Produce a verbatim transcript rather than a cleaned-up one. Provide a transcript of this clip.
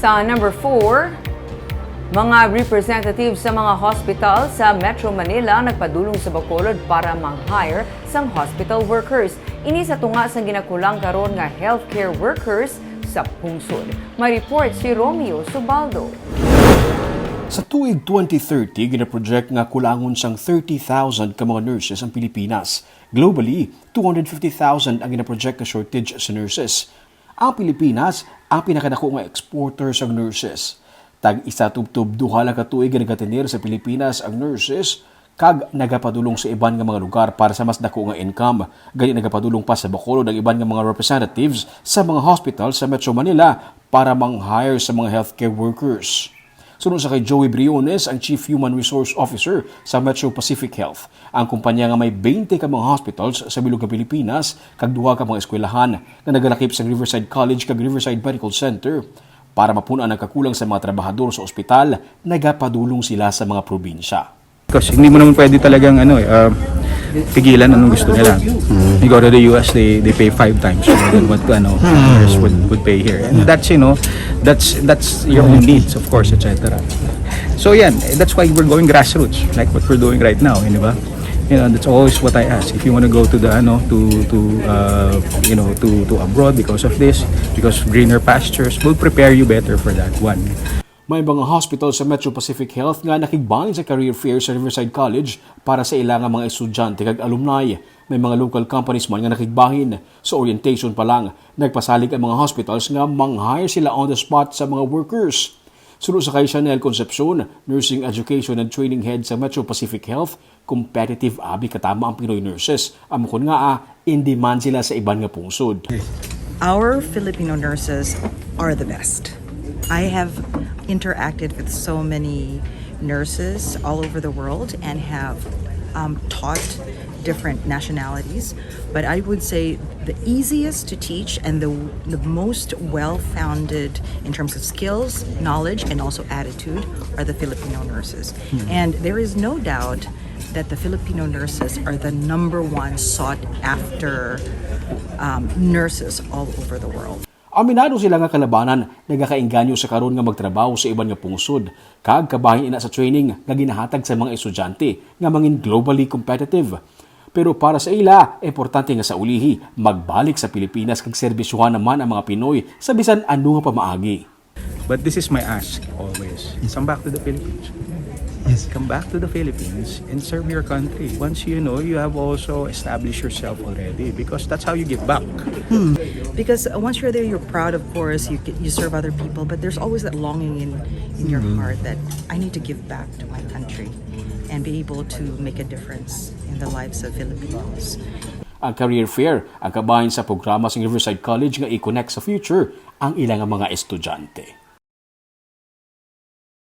Sa number four, mga representative sa mga hospital sa Metro Manila nagpadulong sa Bacolod para mang-hire sang hospital workers. Ini sa tunga sang ginakulang karon nga healthcare workers sa pungsod. May report si Romeo Subaldo. Sa tuig twenty thirty, ginaproject nga kulangon sang thirty thousand ka mga nurses ang Pilipinas. Globally, two hundred fifty thousand ang ginaproject nga shortage sa nurses. Ang Pilipinas ang pinakadako nga exporter sang nurses. Tag isa tubtob duha lang ka tuig nga nagatener sa Pilipinas ang nurses, kag nagapadulong sa iban nga mga lugar para sa mas dako nga income. Gani nagapadulong pa sa Bacolod ang iban nga mga representatives sa mga hospital sa Metro Manila para mang-hire sa mga healthcare workers. Suno sa kay Joey Briones, ang Chief Human Resource Officer sa Metro Pacific Health, ang kumpanya nga may twenty ka mga hospitals sa bilog nga Pilipinas kag duha ka mga eskwelahan nga nagalakip sa Riverside College kag Riverside Medical Center para mapun-an ang kakulang sa mga trabahador sa ospital, nagapadulong sila sa mga probinsya. Because hindi mo naman pwede talagang ano, eh, uh, pigilan anong gusto nila. You go to the U S, they they pay five times more than what ano nurse would, would pay here. And that's, you know, that's that's your own needs, of course, et cetera. So yan, that's why we're going grassroots, like what we're doing right now, di ba? You know, that's always what I ask. If you want to go to the ano to to uh, you know to to abroad because of this, because greener pastures will prepare you better for that one. May mga hospital sa Metro Pacific Health nga nakigbahin sa career fair sa Riverside College para sa ila nga mga estudyante kag alumni. May mga local companies man nga nakigbahin. Sa orientation pa lang, nagpasalig ang mga hospitals nga mang-hire sila on the spot sa mga workers. Suno sa kay Chanel Concepcion, Nursing Education and Training Head sa Metro Pacific Health, competitive abi katama ang Pinoy nurses. Amo kon ngaa, in demand sila sa iban nga pungsod. Our Filipino nurses are the best. I have interacted with so many nurses all over the world and have um, taught different nationalities, but I would say the easiest to teach and the, the most well founded in terms of skills, knowledge, and also attitude are the Filipino nurses. And there is no doubt that the Filipino nurses are the number one sought after um, nurses all over the world. Aminado sila nga kalabanan nagakainganyo sa karon nga magtrabaho sa iban nga pungsod, kag kabahin ina sa training nga ginahatag sa mga estudyante nga mangin globally competitive. Pero para sa ila, importante nga sa ulihi, magbalik sa Pilipinas kag serbisyohan naman ang mga Pinoy sa bisan ano nga pamaagi. But this is my ask always. Come back to the Philippines. Yes. Come back to the Philippines and serve your country. Once you know, you have also established yourself already because that's how you give back. Because uh, once you're there, you're proud, of course, you, you serve other people, but there's always that longing in, in your heart that I need to give back to my country and be able to make a difference in the lives of Filipinos. Ang career fair, ang kabahin sa programa sa Riverside College nga i-connect sa future ang ilang mga estudyante.